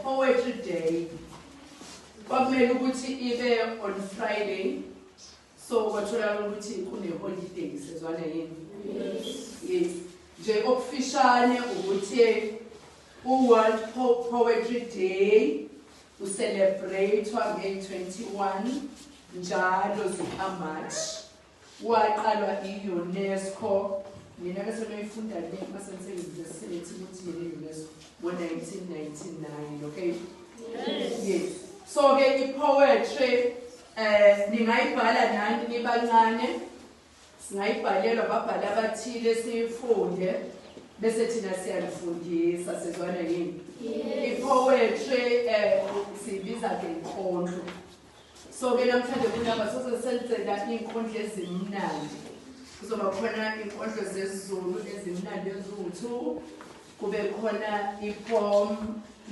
Poetry Day kwakumele ukuthi ibe on Friday, so kwatholakala ukuthi kune holiday. Sezwana yini? Yes. Nje okufishane ukuthi u-World Poetry Day ucelebratewa nge-21 njalo zika-March. Waqalwa i-UNESCO, nina bese noyifunda le maseniseuniversity, ukuthi yini i-UNESCO, ngo-1999. Okay, yes. So ke i-poetry ningayibhala nani nibancane, singayibhalelwa ababhali abathile, siyifunde, bese thina siyalifundisa. Sizwana yini? I-poetry siyibiza ngenkondlo. So ke namhlanje kunaba soze senzela iy'nkondlo ezimnandi. Kuzoba khona iy'nkondlo zesiZulu ezimnandi eziwu-2, kube khona i-poem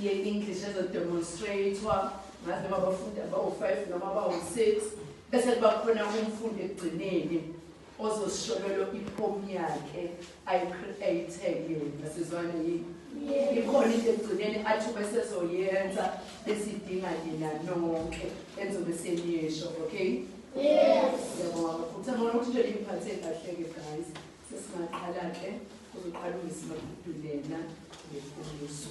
ye-English ezodemonstratwa, ngazi noma abafundi abawu-5 noma abawu-6, bese kuba khona umfundi ekugcineni ozosishobelo i-poem yakhe ayi-create yena. Sizwane yini? Ikhona into ekugcineni athi besezoyenza, besidinga nina nonke enzobe seniyesho. Okay? Yes. Ngiyabonga kakhulu. Siyabona ukuthi nje niphathe kahle-ke, guys. Sesingaqala-ke. Kuzoqala uMiss Magudulena ngemfundiso.